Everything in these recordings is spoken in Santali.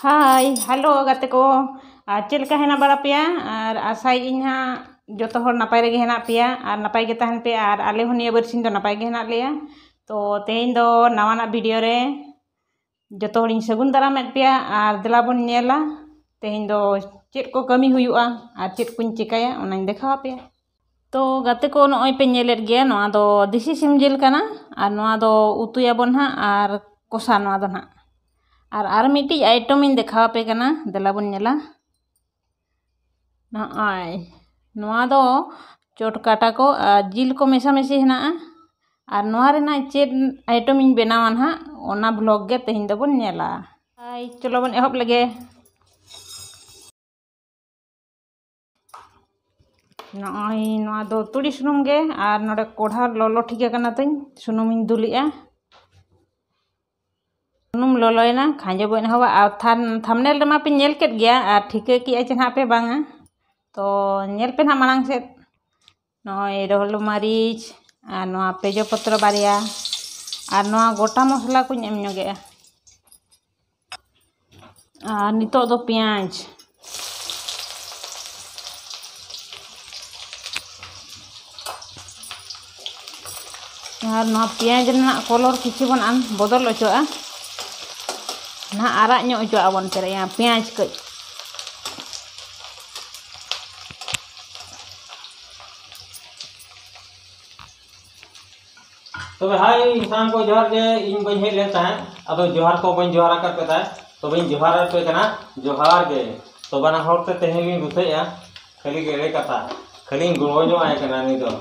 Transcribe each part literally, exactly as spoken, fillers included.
ᱦᱟᱭ, ᱦᱮᱞᱳ ᱜᱟᱛᱮ ᱠᱚ, ᱟᱨ ᱪᱮᱫ ᱞᱮᱠᱟ ᱦᱮᱱᱟᱜ ᱵᱟᱲᱟ ᱯᱮᱭᱟ? ᱟᱨ ᱟᱥᱟᱭᱮᱫ ᱟᱹᱧ ᱦᱟᱸᱜ ᱡᱚᱛᱚ ᱦᱚᱲ ᱱᱟᱯᱟᱭ ᱨᱮᱜᱮ ᱦᱮᱱᱟᱜ ᱯᱮᱭᱟ ᱟᱨ ᱱᱟᱯᱟᱭ ᱜᱮ ᱛᱟᱦᱮᱱ ᱯᱮ᱾ ᱟᱨ ᱟᱞᱮ ᱦᱚᱸ ᱱᱤᱭᱟᱹ ᱵᱟᱨᱥᱤᱧ ᱫᱚ ᱱᱟᱯᱟᱭ ᱜᱮ ᱦᱮᱱᱟᱜ ᱞᱮᱭᱟ᱾ ᱛᱚ ᱛᱮᱦᱮᱧ ᱫᱚ ᱱᱟᱣᱟᱱᱟᱜ ᱵᱷᱤᱰᱤᱭᱳ ᱨᱮ ᱡᱚᱛᱚ ᱦᱚᱲᱤᱧ ᱥᱟᱹᱜᱩᱱ ᱫᱟᱨᱟᱢᱮᱫ ᱯᱮᱭᱟ᱾ ᱟᱨ ᱫᱮᱞᱟ ᱵᱚᱱ ᱧᱮᱞᱟ ᱛᱮᱦᱮᱧ ᱫᱚ ᱪᱮᱫ ᱠᱚ ᱠᱟᱹᱢᱤ ᱦᱩᱭᱩᱜᱼᱟ ᱟᱨ ᱪᱮᱫ ᱠᱚᱧ ᱪᱤᱠᱟᱹᱭᱟ, ᱚᱱᱟᱧ ᱫᱮᱠᱷᱟᱣ ᱟᱯᱮᱭᱟ᱾ ᱛᱚ ᱜᱟᱛᱮ ᱠᱚ, ᱱᱚᱜᱼᱚᱭ ᱯᱮ ᱧᱮᱞᱮᱫ ᱜᱮᱭᱟ, ᱱᱚᱣᱟ ᱫᱚ ᱫᱮᱥᱤ ᱥᱤᱢ ᱡᱤᱞ ᱠᱟᱱᱟ᱾ ᱟᱨ ᱱᱚᱣᱟ ᱫᱚ ᱩᱛᱩᱭᱟᱵᱚᱱ ᱦᱟᱸᱜ ᱟᱨ ᱠᱚᱥᱟ ᱱᱚᱣᱟ ᱫᱚ ᱦᱟᱸᱜ᱾ ᱟᱨ ᱟᱨ ᱢᱤᱫᱴᱤᱡ ᱟᱭᱴᱮᱢ ᱤᱧ ᱫᱮᱠᱷᱟᱣ ᱟᱯᱮ ᱠᱟᱱᱟ, ᱫᱮᱞᱟ ᱵᱚᱱ ᱧᱮᱞᱟ᱾ ᱱᱚᱜᱼᱚᱭ ᱱᱚᱣᱟ ᱫᱚ ᱪᱚᱴᱠᱟᱴᱟ ᱠᱚ ᱟᱨ ᱡᱤᱞ ᱠᱚ ᱢᱮᱥᱟᱢᱤᱥᱤ ᱦᱮᱱᱟᱜᱼᱟ᱾ ᱟᱨ ᱱᱚᱣᱟ ᱨᱮᱱᱟᱜ ᱪᱮᱫ ᱟᱭᱴᱮᱢ ᱤᱧ ᱵᱮᱱᱟᱣᱟ ᱱᱟᱦᱟᱜ, ᱚᱱᱟ ᱵᱷᱞᱚᱜ ᱜᱮ ᱛᱮᱦᱮᱧ ᱫᱚᱵᱚᱱ ᱧᱮᱞᱟ᱾ ᱦᱟᱭ, ᱪᱚᱞᱚ ᱵᱚᱱ ᱮᱦᱚᱵ ᱞᱮᱜᱮ᱾ ᱱᱚᱜᱼᱚᱭ ᱱᱚᱣᱟ ᱫᱚ ᱛᱩᱲᱤ ᱥᱩᱱᱩᱢ ᱜᱮ, ᱟᱨ ᱱᱚᱰᱮ ᱠᱚᱲᱦᱟ ᱞᱚᱞᱚ ᱴᱷᱤᱠ ᱟᱠᱟᱱᱟ ᱛᱤᱧ, ᱥᱩᱱᱩᱢᱤᱧ ᱫᱩᱞᱮᱜᱼᱟ᱾ ᱥᱩᱱᱩᱢ ᱞᱚᱞᱚᱭᱮᱱᱟ, ᱠᱷᱟᱸᱡᱚ ᱵᱚᱱ ᱮᱦᱚᱵᱟ᱾ ᱟᱨ ᱛᱷᱟᱱ-, ᱛᱷᱟᱢᱱᱮᱞ ᱨᱮᱢᱟ ᱯᱮ ᱧᱮᱞ ᱠᱮᱫ ᱜᱮᱭᱟ, ᱟᱨ ᱴᱷᱤᱠᱟᱹ ᱠᱮᱜᱼᱟ ᱪᱮ ᱱᱟᱦᱟᱜ ᱯᱮ ᱵᱟᱝᱟ? ᱛᱚ ᱧᱮᱞ ᱯᱮ ᱱᱟᱦᱟᱜ ᱢᱟᱲᱟᱝ ᱥᱮᱫ᱾ ᱱᱚᱜᱼᱚᱭ ᱨᱚᱦᱚᱲ ᱢᱟᱹᱨᱤᱪ ᱟᱨ ᱱᱚᱣᱟ ᱯᱮᱡᱚ ᱯᱚᱛᱨᱚ ᱵᱟᱨᱭᱟ ᱟᱨ ᱱᱚᱣᱟ ᱜᱚᱴᱟ ᱢᱚᱥᱞᱟ ᱠᱚᱧ ᱮᱢ ᱧᱚᱜᱮᱜᱼᱟ᱾ ᱟᱨ ᱱᱤᱛᱚᱜ ᱫᱚ ᱯᱮᱸᱭᱟᱡᱽ᱾ ᱟᱨ ᱱᱚᱣᱟ ᱯᱮᱸᱭᱟᱡᱽ ᱨᱮᱱᱟᱜ ᱠᱚᱞᱚᱨ ᱠᱤᱪᱷᱩ ᱵᱚᱱ ᱟᱱ-, ᱵᱚᱫᱚᱞ ᱚᱪᱚᱜᱼᱟ, ᱱᱟᱦᱟᱜ ᱟᱨᱟᱜ ᱧᱚᱜ ᱚᱪᱚᱜᱼᱟ ᱵᱚᱱ ᱯᱮᱸᱭᱟᱡᱽ ᱠᱟᱹᱡ᱾ ᱛᱚᱵᱮ ᱦᱟᱭ, ᱥᱟᱱᱟᱢ ᱠᱚ ᱡᱚᱦᱟᱨ ᱜᱮ᱾ ᱤᱧ ᱵᱟᱹᱧ ᱦᱮᱡ ᱞᱮᱱ ᱛᱟᱦᱮᱸᱫ, ᱟᱫᱚ ᱡᱚᱦᱟᱨ ᱠᱚ ᱵᱟᱹᱧ ᱡᱚᱦᱟᱨ ᱟᱠᱟᱫ ᱯᱮ ᱛᱟᱦᱮᱸᱫ, ᱛᱚᱵᱮᱧ ᱡᱚᱦᱟᱨ ᱟᱯᱮ ᱠᱟᱱᱟ, ᱡᱚᱦᱟᱨ ᱜᱮ᱾ ᱛᱚ ᱵᱟᱱᱟ ᱦᱚᱲ ᱛᱮ ᱛᱮᱦᱮᱧ ᱞᱤᱧ ᱨᱩᱥᱟᱹᱭᱮᱜᱼᱟ, ᱠᱷᱟᱹᱞᱤ ᱜᱮ ᱮᱲᱮ ᱠᱟᱛᱷᱟ, ᱠᱷᱟᱹᱞᱤᱧ ᱜᱚᱲᱚ ᱧᱚᱜ ᱟᱭ ᱠᱟᱱᱟ ᱱᱩᱭ ᱫᱚ᱾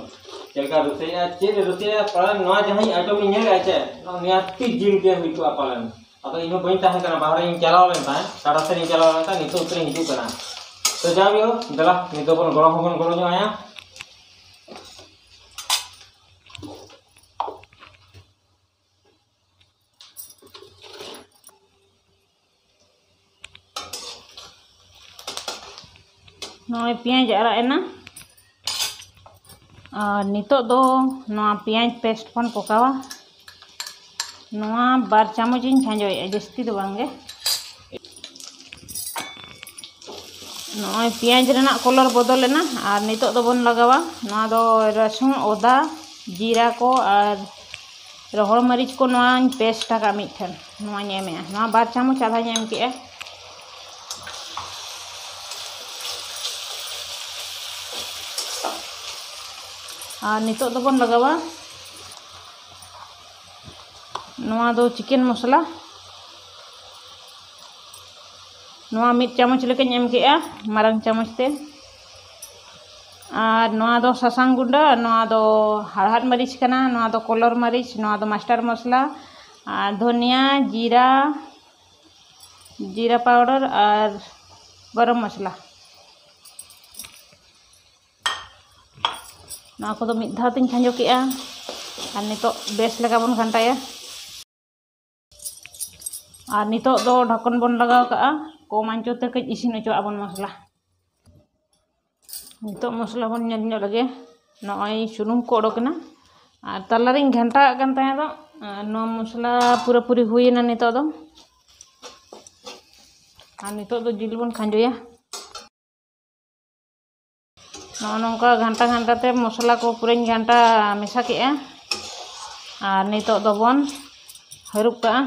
ᱪᱮᱫ ᱞᱮᱠᱟ ᱨᱩᱥᱟᱹᱭᱮᱜᱼᱟ, ᱪᱮᱫ ᱮ ᱨᱩᱥᱟᱹᱭᱮᱜᱼᱟ, ᱯᱟᱞᱮᱱ ᱱᱚᱣᱟ ᱡᱟᱦᱟᱸᱧ ᱟᱭᱴᱮᱢ ᱤᱧ ᱧᱮᱞᱮᱜᱼᱟ ᱪᱮ, ᱱᱚᱣᱟ ᱱᱤᱦᱟᱹᱛᱤ ᱡᱤᱞ ᱜᱮ ᱦᱩᱭ ᱠᱚᱜᱼᱟ ᱯᱟᱞᱮᱱ᱾ ᱟᱫᱚ ᱤᱧ ᱦᱚᱸ ᱵᱟᱹᱧ ᱛᱟᱦᱮᱸ ᱠᱟᱱᱟ, ᱵᱟᱦᱨᱮᱧ ᱪᱟᱞᱟᱣ ᱞᱮᱱ ᱛᱟᱦᱮᱸᱫ, ᱴᱟᱴᱟ ᱥᱮᱫ ᱤᱧ ᱪᱟᱞᱟᱣ ᱞᱮᱱ ᱛᱟᱦᱮᱸᱫ, ᱱᱤᱛᱚᱜ ᱩᱛᱟᱹᱨᱤᱧ ᱦᱤᱡᱩᱜ ᱠᱟᱱᱟ᱾ ᱛᱚ ᱡᱟᱣ ᱜᱮ, ᱫᱮᱞᱟ ᱱᱤᱛᱚᱜ ᱵᱚᱱ ᱜᱚᱲᱚ ᱦᱚᱸᱵᱚᱱ ᱜᱚᱲᱚ ᱧᱚᱜ ᱟᱭᱟ᱾ ᱱᱚᱜᱼᱚᱭ ᱯᱮᱸᱭᱟᱡᱽ ᱟᱨᱟᱜ ᱮᱱᱟ᱾ ᱟᱨ ᱱᱤᱛᱚᱜ ᱫᱚ ᱱᱚᱣᱟ ᱯᱮᱸᱭᱟᱡᱽ ᱯᱮᱥᱴ ᱵᱚᱱ ᱯᱚᱠᱟᱣᱟ᱾ ᱱᱚᱣᱟ ᱵᱟᱨ ᱪᱟᱢᱚᱪ ᱤᱧ ᱠᱷᱟᱸᱡᱚᱭᱮᱜᱼᱟ, ᱡᱟᱹᱥᱛᱤ ᱫᱚ ᱵᱟᱝ ᱜᱮ᱾ ᱱᱚᱜᱼᱚᱭ ᱯᱮᱸᱭᱟᱡᱽ ᱨᱮᱱᱟᱜ ᱠᱚᱞᱚᱨ ᱵᱚᱫᱚᱞ ᱮᱱᱟ᱾ ᱟᱨ ᱱᱤᱛᱚᱜ ᱫᱚᱵᱚᱱ ᱞᱟᱜᱟᱣᱟ ᱱᱚᱣᱟ ᱫᱚ ᱨᱟᱹᱥᱩᱱ, ᱟᱫᱟ, ᱡᱤᱨᱟ ᱠᱚ ᱟᱨ ᱨᱚᱦᱚᱲ ᱢᱟᱹᱨᱤᱪ ᱠᱚ᱾ ᱱᱚᱣᱟᱧ ᱯᱮᱥᱴ ᱟᱠᱟᱫ ᱢᱤᱫᱴᱷᱮᱱ, ᱱᱚᱣᱟᱧ ᱮᱢᱮᱜᱼᱟ᱾ ᱱᱚᱣᱟ ᱵᱟᱨ ᱪᱟᱢᱚᱪ ᱟᱫᱷᱟᱧ ᱮᱢ ᱠᱮᱜᱼᱟ᱾ ᱟᱨ ᱱᱤᱛᱚᱜ ᱫᱚᱵᱚᱱ ᱞᱟᱜᱟᱣᱟ ᱱᱚᱣᱟ ᱫᱚ ᱪᱤᱠᱮᱱ ᱢᱚᱥᱞᱟ᱾ ᱱᱚᱣᱟ ᱢᱤᱫ ᱪᱟᱢᱚᱪ ᱞᱮᱠᱟᱧ ᱮᱢ ᱠᱮᱜᱼᱟ, ᱢᱟᱨᱟᱝ ᱪᱟᱢᱚᱪ ᱛᱮ᱾ ᱟᱨ ᱱᱚᱣᱟ ᱫᱚ ᱥᱟᱥᱟᱝ ᱜᱩᱸᱰᱟᱹ, ᱱᱚᱣᱟ ᱫᱚ ᱦᱟᱲᱦᱟᱫ ᱢᱟᱹᱨᱤᱪ ᱠᱟᱱᱟ, ᱱᱚᱣᱟ ᱫᱚ ᱠᱚᱞᱚᱨ ᱢᱟᱹᱨᱤᱪ, ᱱᱚᱣᱟ ᱫᱚ ᱢᱟᱥᱴᱟᱨ ᱢᱚᱥᱞᱟ, ᱟᱨ ᱫᱷᱚᱱᱤᱭᱟ, ᱡᱤᱨᱟ, ᱡᱤᱨᱟ ᱯᱟᱣᱰᱟᱨ ᱟᱨ ᱜᱚᱨᱚᱢ ᱢᱚᱥᱞᱟ᱾ ᱱᱚᱣᱟ ᱠᱚᱫᱚ ᱢᱤᱫ ᱫᱷᱟᱣ ᱛᱤᱧ ᱠᱷᱟᱸᱡᱚ ᱠᱮᱜᱼᱟ᱾ ᱟᱨ ᱱᱤᱛᱚᱜ ᱵᱮᱥ ᱞᱮᱠᱟ ᱵᱚᱱ ᱜᱷᱟᱱᱴᱟᱭᱟ᱾ ᱟᱨ ᱱᱤᱛᱚᱜ ᱫᱚ ᱰᱷᱟᱠᱚᱱ ᱵᱚᱱ ᱞᱟᱜᱟᱣ ᱠᱟᱜᱼᱟ, ᱠᱚᱢ ᱟᱸᱪᱚ ᱛᱮ ᱠᱟᱹᱡ ᱤᱥᱤᱱ ᱦᱚᱪᱚᱣᱟᱜ ᱵᱚᱱ ᱢᱚᱥᱞᱟ᱾ ᱱᱤᱛᱚᱜ ᱢᱚᱥᱞᱟ ᱵᱚᱱ ᱧᱮᱞ ᱧᱚᱜ ᱞᱮᱜᱮ᱾ ᱱᱚᱜᱼᱚᱭ ᱥᱩᱱᱩᱢ ᱠᱚ ᱚᱰᱚᱠ ᱮᱱᱟ᱾ ᱟᱨ ᱛᱟᱞᱟᱨᱤᱧ ᱜᱷᱟᱱᱴᱟᱣᱟᱜ ᱠᱟᱱ ᱛᱟᱦᱮᱸ ᱫᱚ᱾ ᱟᱨ ᱱᱚᱣᱟ ᱢᱚᱥᱞᱟ ᱯᱩᱨᱟᱹᱯᱩᱨᱤ ᱦᱩᱭᱮᱱᱟ ᱱᱤᱛᱚᱜ ᱫᱚ᱾ ᱟᱨ ᱱᱤᱛᱚᱜ ᱫᱚ ᱡᱤᱞ ᱵᱚᱱ ᱠᱷᱟᱸᱡᱚᱭᱟ᱾ ᱱᱚᱜᱼᱚ ᱱᱚᱝᱠᱟ ᱜᱷᱟᱱᱴᱟ ᱜᱷᱟᱱᱴᱟ ᱛᱮ ᱢᱚᱥᱞᱟ ᱠᱚ ᱯᱩᱨᱟᱹᱧ ᱜᱷᱟᱱᱴᱟ ᱢᱮᱥᱟ ᱠᱮᱜᱼᱟ᱾ ᱟᱨ ᱱᱤᱛᱚᱜ ᱫᱚᱵᱚᱱ ᱦᱟᱹᱨᱩᱵ ᱠᱟᱜᱼᱟ᱾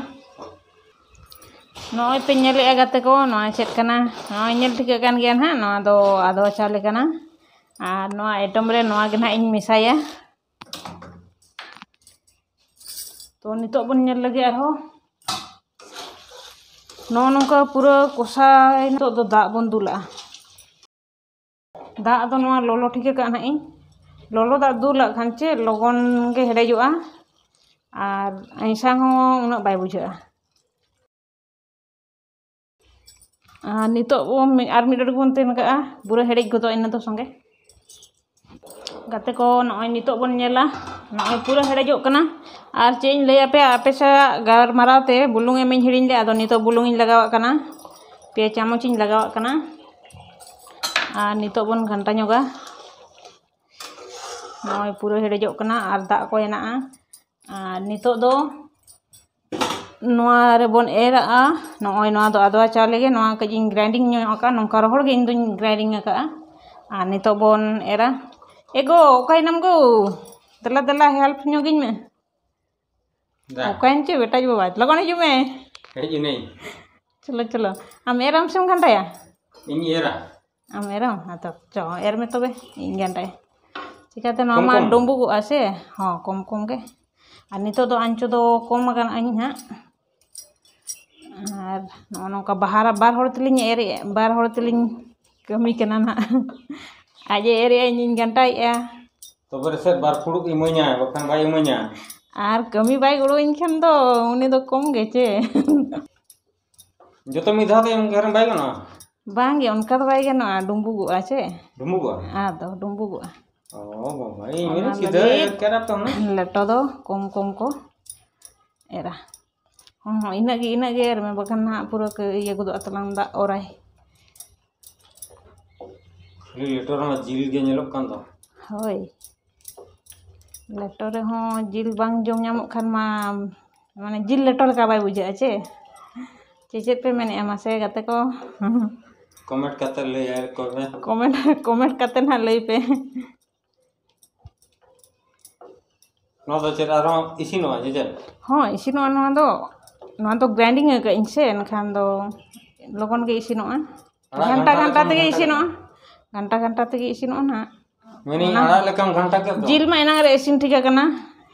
ᱱᱚᱜᱼᱚᱭ ᱯᱮ ᱧᱮᱞᱮᱜᱼᱟ ᱜᱟᱛᱮ ᱠᱚ, ᱱᱚᱜᱼᱚᱭ ᱪᱮᱫ ᱠᱟᱱᱟ? ᱱᱚᱜᱼᱚᱭ ᱧᱮᱞ ᱴᱷᱤᱠᱟᱹᱜ ᱠᱟᱱ ᱜᱮᱭᱟ ᱱᱟᱦᱟᱜ, ᱱᱚᱣᱟ ᱫᱚ ᱟᱫᱣᱟ ᱪᱟᱣᱞᱮ ᱠᱟᱱᱟ᱾ ᱟᱨ ᱱᱚᱣᱟ ᱟᱭᱴᱮᱢ ᱨᱮ ᱱᱚᱣᱟ ᱜᱮ ᱱᱟᱦᱟᱜ ᱤᱧ ᱢᱮᱥᱟᱭᱟ᱾ ᱛᱚ ᱱᱤᱛᱚᱜ ᱵᱚᱱ ᱧᱮᱞ ᱞᱮᱜᱮ ᱟᱨᱦᱚᱸ᱾ ᱱᱚᱜᱼᱚ ᱱᱚᱝᱠᱟ ᱯᱩᱨᱟᱹ ᱠᱚᱥᱟᱭ᱾ ᱱᱤᱛᱚᱜ ᱫᱚ ᱫᱟᱜ ᱵᱚᱱ ᱫᱩᱞᱟᱜᱼᱟ᱾ ᱫᱟᱜ ᱫᱚ ᱱᱚᱣᱟ ᱞᱚᱞᱚ ᱴᱷᱤᱠ ᱟᱠᱟᱫ ᱱᱟᱦᱟᱜ ᱤᱧ᱾ ᱞᱚᱞᱚ ᱫᱟᱜ ᱫᱩᱞᱟᱜ ᱠᱷᱟᱱ ᱪᱮ ᱞᱚᱜᱚᱱ ᱜᱮ ᱦᱮᱰᱮᱡᱚᱜᱼᱟ ᱟᱨ ᱟᱭᱥᱟ ᱦᱚᱸ ᱩᱱᱟᱹᱜ ᱵᱟᱭ ᱵᱩᱡᱷᱟᱹᱜᱼᱟ᱾ ᱟᱨ ᱱᱤᱛᱚᱜ ᱵᱚᱱ ᱟᱨ ᱢᱤᱫ ᱰᱚᱸᱰᱮᱠ ᱵᱚᱱ ᱛᱮᱱ ᱠᱟᱜᱼᱟ, ᱯᱩᱨᱟᱹ ᱦᱮᱰᱮᱡ ᱜᱚᱫᱚᱜ ᱤᱱᱟᱹ ᱫᱚ ᱥᱚᱸᱜᱮ᱾ ᱜᱟᱛᱮ ᱠᱚ, ᱱᱚᱜᱼᱚᱭ ᱱᱤᱛᱚᱜ ᱵᱚᱱ ᱧᱮᱞᱟ, ᱱᱚᱜᱼᱚᱭ ᱯᱩᱨᱟᱹ ᱦᱮᱰᱮᱡᱚᱜ ᱠᱟᱱᱟ᱾ ᱟᱨ ᱪᱮᱫ ᱤᱧ ᱞᱟᱹᱭ ᱟᱯᱮᱭᱟ, ᱟᱯᱮ ᱥᱟᱶ ᱜᱟᱞᱢᱟᱨᱟᱣ ᱛᱮ ᱵᱩᱞᱩᱝ ᱮᱢ ᱤᱧ ᱦᱤᱲᱤᱧ ᱞᱮᱫ, ᱟᱫᱚ ᱱᱤᱛᱚᱜ ᱵᱩᱞᱩᱝ ᱤᱧ ᱞᱟᱜᱟᱣᱟᱜ ᱠᱟᱱᱟ, ᱯᱮ ᱪᱟᱢᱚᱪ ᱤᱧ ᱞᱟᱜᱟᱣᱟᱜ ᱠᱟᱱᱟ᱾ ᱟᱨ ᱱᱤᱛᱚᱜ ᱵᱚᱱ ᱜᱷᱟᱱᱴᱟ ᱧᱚᱜᱟ᱾ ᱱᱚᱜᱼᱚᱭ ᱯᱩᱨᱟᱹ ᱦᱮᱰᱮᱡᱚᱜ ᱠᱟᱱᱟ ᱟᱨ ᱫᱟᱜ ᱠᱚ ᱦᱮᱱᱟᱜᱼᱟ᱾ ᱟᱨ ᱱᱤᱛᱚᱜ ᱫᱚ ᱱᱚᱣᱟ ᱨᱮᱵᱚᱱ ᱮᱨᱟᱜᱼᱟ᱾ ᱱᱚᱜᱼᱚᱭ ᱱᱚᱣᱟ ᱫᱚ ᱟᱫᱽᱣᱟ ᱪᱟᱣᱞᱮ ᱜᱮ, ᱱᱚᱣᱟ ᱠᱟᱹᱡ ᱤᱧ grinding ᱧᱚᱜ ᱟᱠᱟᱫᱼᱟ, ᱱᱚᱝᱠᱟ ᱨᱚᱦᱚᱲ ᱜᱮ ᱤᱧ ᱫᱚᱧ grinding ᱟᱠᱟᱫᱼᱟ᱾ ᱟᱨ ᱱᱤᱛᱚᱜ ᱵᱚᱱ ᱮᱨᱟ᱾ ᱮ ᱜᱳ, ᱚᱠᱟᱭᱮᱱᱟᱢ ᱜᱳ? ᱫᱮᱞᱟ ᱫᱮᱞᱟ help ᱧᱚᱜᱤᱧ ᱢᱮ᱾ ᱫᱟ᱾ ᱚᱠᱟᱭᱮᱱ ᱪᱚ ᱵᱮᱴᱟ ᱵᱟᱵᱟ, ᱞᱚᱜᱚᱱ ᱦᱤᱡᱩᱜ ᱢᱮ᱾ ᱦᱮᱡ ᱮᱱᱟᱹᱧ᱾ ᱪᱚᱞᱚ ᱪᱚᱞᱚ, ᱟᱢ ᱮᱨᱟᱢ ᱥᱮᱢ ᱜᱷᱟᱱᱴᱟᱭᱟ? ᱤᱧ ᱮᱨᱟ᱾ ᱟᱢ ᱮᱨᱟᱢ? ᱦᱮᱸ ᱛᱚ, ᱪᱚ ᱮᱨ ᱢᱮ ᱛᱚᱵᱮ, ᱤᱧ ᱜᱷᱟᱱᱴᱟᱭᱟ᱾ ᱪᱤᱠᱟᱹᱛᱮ ᱱᱚᱣᱟ ᱠᱚᱢ ᱢᱟ ᱠᱚᱢ? ᱰᱩᱸᱵᱩᱜᱚᱜᱼᱟ ᱥᱮ᱾ ᱦᱚᱸ, ᱠᱚᱢ ᱠᱚᱢ ᱜᱮ᱾ ᱟᱨ ᱱᱤᱛᱚᱜ ᱫᱚ ᱟᱧᱪᱚ ᱫᱚ ᱠᱚᱢ ᱟᱠᱟᱱᱟ ᱤᱧ ᱦᱟᱸᱜ᱾ ᱟᱨ ᱱᱚᱜᱼᱚ ᱱᱚᱝᱠᱟ ᱵᱟᱦᱟ ᱵᱟᱨ ᱦᱚᱲ ᱛᱮᱞᱤᱧ ᱮᱨᱮᱜᱼᱟ, ᱵᱟᱨ ᱦᱚᱲ ᱛᱮᱞᱤᱧ ᱠᱟᱹᱢᱤ ᱠᱟᱱᱟ ᱱᱟᱦᱟᱜ᱾ ᱟᱡ ᱮ ᱮᱨᱮᱜᱼᱟ, ᱤᱧᱤᱧ ᱜᱷᱟᱱᱴᱟᱭᱮᱜᱼᱟ᱾ ᱛᱚᱵᱮ ᱨᱮᱥᱮ ᱵᱟᱨ ᱯᱷᱩᱲᱩᱜ ᱤᱢᱟᱹᱧᱟᱭ, ᱵᱟᱠᱷᱟᱱ ᱵᱟᱭ ᱤᱢᱟᱹᱧᱟ᱾ ᱟᱨ ᱠᱟᱹᱢᱤ ᱵᱟᱭ ᱜᱚᱲᱚᱣᱟᱹᱧ ᱠᱷᱟᱱ ᱫᱚ ᱩᱱᱤ ᱫᱚ ᱠᱚᱢ ᱜᱮ ᱪᱮ? ᱡᱚᱛᱚ ᱢᱤᱫ ᱫᱷᱟᱣ ᱛᱮ ᱮᱢ ᱠᱷᱟᱱ ᱵᱟᱭ ᱜᱟᱱᱚᱜᱼᱟ? ᱵᱟᱝ ᱜᱮ, ᱚᱱᱠᱟ ᱫᱚ ᱵᱟᱭ ᱜᱟᱱᱚᱜᱼᱟ, ᱰᱩᱸᱵᱩᱜᱚᱜᱼᱟ ᱪᱮ? ᱰᱩᱸᱵᱩᱜᱚᱜᱼᱟ? ᱟᱫᱚ ᱰᱩᱸᱵᱩᱜᱚᱜᱼᱟ᱾ ᱚ ᱵᱟᱵᱟ, ᱤᱧ ᱚᱱᱟ ᱢᱮᱱᱟ ᱥᱤᱫᱷᱟᱹ ᱞᱟᱹᱜᱤᱫ ᱮᱨ ᱠᱟᱫᱟ ᱛᱚ ᱦᱩᱱᱟᱹᱝ᱾ ᱞᱮᱴᱚ ᱫᱚ ᱠᱚᱢ ᱠᱚᱢ ᱠᱚ ᱮᱨᱟ᱾ ᱦᱚᱸ ᱦᱚᱸ, ᱤᱱᱟᱹᱜ ᱜᱮ, ᱤᱱᱟᱹᱜ ᱜᱮ ᱮᱨ ᱢᱮ, ᱵᱟᱠᱷᱟᱱ ᱱᱟᱦᱟᱜ ᱯᱩᱨᱟᱹ ᱠᱚ ᱤᱭᱟᱹ ᱜᱚᱫᱚᱜᱼᱟ ᱛᱟᱞᱟᱝ, ᱫᱟᱜ ᱚᱨᱟᱭ᱾ ᱠᱷᱟᱹᱞᱤ ᱞᱮᱴᱚ ᱨᱮᱢᱟ ᱡᱤᱞ ᱜᱮ ᱧᱮᱞᱚᱜ ᱠᱟᱱ ᱫᱚ᱾ ᱦᱳᱭ, ᱞᱮᱴᱚ ᱨᱮᱦᱚᱸ ᱡᱤᱞ ᱵᱟᱝ ᱡᱚᱢ ᱧᱟᱢᱚᱜ ᱠᱷᱟᱱ ᱢᱟ, ᱢᱟᱱᱮ, ᱡᱤᱞ ᱞᱮᱴᱚ ᱞᱮᱠᱟ ᱵᱟᱭ ᱵᱩᱡᱷᱟᱹᱜᱼᱟ ᱪᱮ? ᱪᱮ ᱪᱮᱫ ᱯᱮ ᱢᱮᱱᱮᱫᱼᱟ ᱢᱟᱥᱮ ᱜᱟᱛᱮ ᱠᱚ? Comment ᱠᱟᱛᱮ ᱞᱟᱹᱭ ᱟᱨ ᱠᱚ ᱢᱮ᱾ Comment, comment ᱠᱟᱛᱮ ᱱᱟᱦᱟᱜ ᱞᱟᱹᱭ ᱯᱮ᱾ ᱱᱚᱣᱟ ᱫᱚ ᱪᱮᱫ ᱟᱨᱦᱚᱸ ᱤᱥᱤᱱᱚᱜᱼᱟ ᱡᱮ ᱪᱮᱫ? ᱦᱚᱸ, ᱤᱥᱤᱱᱚᱜᱼᱟ ᱱᱚᱣᱟ ᱫᱚ᱾ ᱱᱚᱣᱟ ᱫᱚ grinding ᱟᱠᱟᱫ ᱟᱹᱧ ᱥᱮ, ᱮᱱᱠᱷᱟᱱ ᱫᱚ ᱞᱚᱜᱚᱱ ᱜᱮ ᱤᱥᱤᱱᱚᱜᱼᱟ᱾ ᱟᱲᱟᱜ ᱜᱷᱟᱱᱴᱟ ᱜᱷᱟᱱᱴᱟ ᱜᱷᱟᱱᱴᱟ ᱞᱮᱠᱷᱟᱱ ᱛᱮᱜᱮ ᱜᱷᱟᱱᱴᱟ ᱤᱥᱤᱱᱚᱜᱼᱟ᱾ ᱜᱷᱟᱱᱴᱟ᱾ ᱜᱷᱟᱱᱴᱟ ᱜᱷᱟᱱᱴᱟ ᱛᱮᱜᱮ ᱤᱥᱤᱱᱚᱜᱼᱟ ᱱᱟᱦᱟᱜ᱾ ᱢᱮᱱᱮᱫ ᱚᱱᱟ ᱟᱲᱟᱜ ᱞᱮᱠᱟᱢ ᱜᱷᱟᱱᱴᱟ ᱠᱮᱫ ᱫᱚ? ᱡᱤᱞ ᱢᱟ ᱮᱱᱟᱝ ᱨᱮ ᱤᱥᱤᱱ ᱴᱷᱤᱠ ᱟᱠᱟᱱᱟ᱾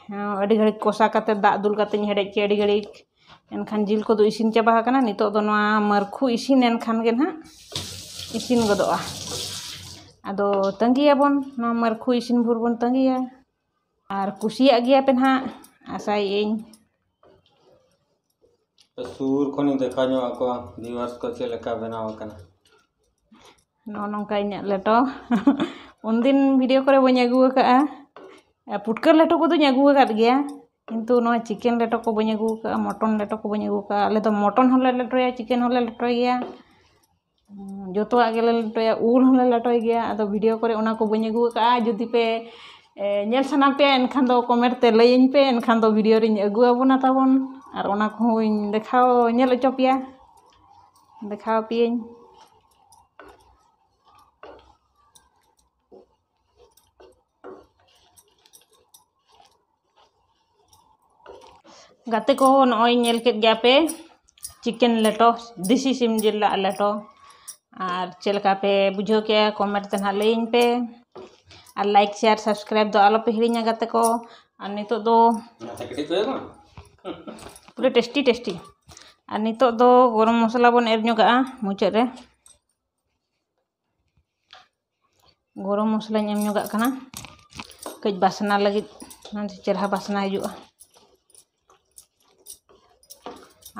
ᱦᱮᱸ, ᱟᱹᱰᱤ ᱜᱷᱟᱹᱲᱤᱡ ᱠᱚᱥᱟ ᱠᱟᱛᱮ, ᱫᱟᱜ ᱫᱩᱞ ᱠᱟᱛᱮᱧ ᱦᱮᱰᱮᱡ ᱠᱮᱫ ᱟᱹᱰᱤ ᱜᱷᱟᱹᱲᱤᱡ᱾ ᱮᱱᱠᱷᱟᱱ ᱡᱤᱞ ᱠᱚᱫᱚ ᱤᱥᱤᱱ ᱪᱟᱵᱟ ᱟᱠᱟᱱᱟ᱾ ᱱᱤᱛᱚᱜ ᱫᱚ ᱱᱚᱣᱟ ᱢᱟᱹᱨᱠᱷᱩ ᱤᱥᱤᱱ ᱮᱱ ᱠᱷᱟᱱ ᱜᱮ ᱱᱟᱦᱟᱜ ᱤᱥᱤᱱ ᱜᱚᱫᱚᱜᱼᱟ᱾ ᱟᱫᱚ ᱛᱟᱺᱜᱤᱭᱟᱵᱚᱱ, ᱱᱚᱣᱟ ᱢᱟᱹᱨᱠᱷᱩ ᱤᱥᱤᱱ ᱵᱷᱳᱨ ᱵᱚᱱ ᱛᱟᱺᱜᱤᱭᱟ᱾ ᱟᱨ ᱠᱩᱥᱤᱭᱟᱜ ᱜᱮᱭᱟ ᱯᱮ ᱱᱟᱦᱟᱜ, ᱟᱥᱟᱭᱮᱫ ᱟᱹᱧ᱾ ᱥᱩᱨ ᱠᱷᱚᱱᱤᱧ ᱫᱮᱠᱷᱟᱣ ᱧᱚᱜ ᱟᱠᱚᱣᱟ viewers ᱠᱚ ᱪᱮᱫ ᱞᱮᱠᱟ ᱵᱮᱱᱟᱣ ᱟᱠᱟᱱᱟ᱾ ᱱᱚᱜᱼᱚ ᱱᱚᱝᱠᱟ ᱤᱧᱟᱹᱜ ᱞᱮᱴᱚ᱾ ᱩᱱᱫᱤᱱ video ᱠᱚᱨᱮ ᱵᱟᱹᱧ ᱟᱹᱜᱩ ᱟᱠᱟᱫᱼᱟ, ᱟᱨ ᱯᱩᱴᱠᱟᱹ ᱞᱮᱴᱚ ᱠᱚᱫᱚᱧ ᱟᱹᱜᱩ ᱟᱠᱟᱫ ᱜᱮᱭᱟ, ᱠᱤᱱᱛᱩ ᱱᱚᱣᱟ chicken ᱞᱮᱴᱚ ᱠᱚ ᱵᱟᱹᱧ ᱟᱹᱜᱩ ᱟᱠᱟᱫᱼᱟ, mutton ᱞᱮᱴᱚ ᱠᱚ ᱵᱟᱹᱧ ᱟᱹᱜᱩ ᱟᱠᱟᱫᱼᱟ᱾ ᱟᱞᱮ ᱫᱚ mutton ᱦᱚᱸᱞᱮ ᱞᱮᱴᱚᱭᱟ, chicken ᱦᱚᱸᱞᱮ ᱞᱮᱴᱚᱭ ᱜᱮᱭᱟ᱾ ᱦᱩᱸ, ᱡᱚᱛᱚᱣᱟᱜ ᱜᱮᱞᱮ ᱞᱮᱴᱚᱭᱟ, ᱩᱞ ᱦᱚᱸᱞᱮ ᱞᱮᱴᱚᱭ ᱜᱮᱭᱟ᱾ ᱟᱫᱚ video ᱠᱚᱨᱮ ᱚᱱᱟ ᱠᱚ ᱵᱟᱹᱧ ᱟᱹᱜᱩ ᱟᱠᱟᱫᱼᱟ᱾ ᱡᱩᱫᱤ ᱯᱮ ᱮ, ᱧᱮᱞ ᱥᱟᱱᱟ ᱯᱮᱭᱟ ᱮᱱᱠᱷᱟᱱ ᱫᱚ comment ᱛᱮ ᱞᱟᱹᱭᱟᱹᱧ ᱯᱮ, ᱮᱱᱠᱷᱟᱱ ᱫᱚ video ᱨᱤᱧ ᱟᱹᱜᱩ ᱟᱵᱚᱱᱟ ᱛᱟᱵᱚᱱ᱾ ᱟᱨ ᱚᱱᱟ ᱠᱚᱦᱚᱸᱧ ᱫᱮᱠᱷᱟᱣ ᱧᱮᱞ ᱦᱚᱪᱚ ᱯᱮᱭᱟ, ᱫᱮᱠᱷᱟᱣ ᱯᱮᱭᱟᱹᱧ᱾ ᱜᱟᱛᱮ ᱠᱚ, ᱱᱚᱜᱼᱚᱭ ᱧᱮᱞ ᱠᱮᱫ ᱜᱮᱭᱟ ᱯᱮ chicken ᱞᱮᱴᱚ, ᱫᱮᱥᱤ ᱥᱤᱢ ᱡᱤᱞ ᱨᱮᱱᱟᱜ ᱞᱮᱴᱚ᱾ ᱟᱨ ᱪᱮᱫ ᱞᱮᱠᱟ ᱯᱮ ᱵᱩᱡᱷᱟᱹᱣ ᱠᱮᱜᱼᱟ comment ᱛᱮ ᱱᱟᱦᱟᱜ ᱞᱟᱹᱭᱟᱹᱧ ᱯᱮ᱾ ᱟᱨ like, share, subscribe ᱫᱚ ᱟᱞᱚ ᱯᱮ ᱦᱤᱲᱤᱧᱟ ᱜᱟᱛᱮ ᱠᱚ᱾ ᱟᱨ ᱱᱤᱛᱚᱜ ᱫᱚ ᱯᱩᱨᱟᱹ tasty tasty᱾ ᱟᱨ ᱱᱤᱛᱚᱜ ᱫᱚ ᱜᱚᱨᱚᱢ ᱢᱚᱥᱞᱟ ᱵᱚᱱ ᱮᱨ ᱧᱚᱜᱟᱜᱼᱟ ᱢᱩᱪᱟᱹᱫ ᱨᱮ᱾ ᱜᱚᱨᱚᱢ ᱢᱚᱥᱞᱟᱧ ᱮᱢ ᱧᱚᱜᱟᱜ ᱠᱟᱱᱟ ᱠᱟᱹᱡ ᱵᱟᱥᱱᱟ ᱞᱟᱹᱜᱤᱫ, ᱢᱟᱱᱮ ᱪᱮᱨᱦᱟ ᱵᱟᱥᱱᱟ ᱦᱤᱡᱩᱜᱼᱟ᱾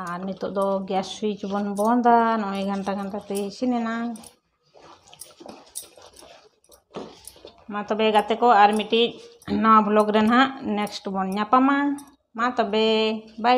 ᱟᱨ ᱱᱤᱛᱚᱜ ᱫᱚ gas switch ᱵᱚᱱ ᱵᱚᱱᱫᱟ᱾ ᱱᱚᱜᱼᱚᱭ ᱜᱷᱟᱱᱴᱟ ᱜᱷᱟᱱᱴᱟ ᱛᱮ ᱤᱥᱤᱱ ᱮᱱᱟ᱾ ᱢᱟ ᱛᱚᱵᱮ ᱜᱟᱛᱮ ᱠᱚ, ᱟᱨ ᱢᱤᱫᱴᱤᱡ ᱱᱟᱣᱟ vlog ᱨᱮ ᱱᱟᱦᱟᱜ next ᱵᱚᱱ ᱧᱟᱯᱟᱢᱟ᱾ ᱢᱟ ᱛᱚᱵᱮ, bye᱾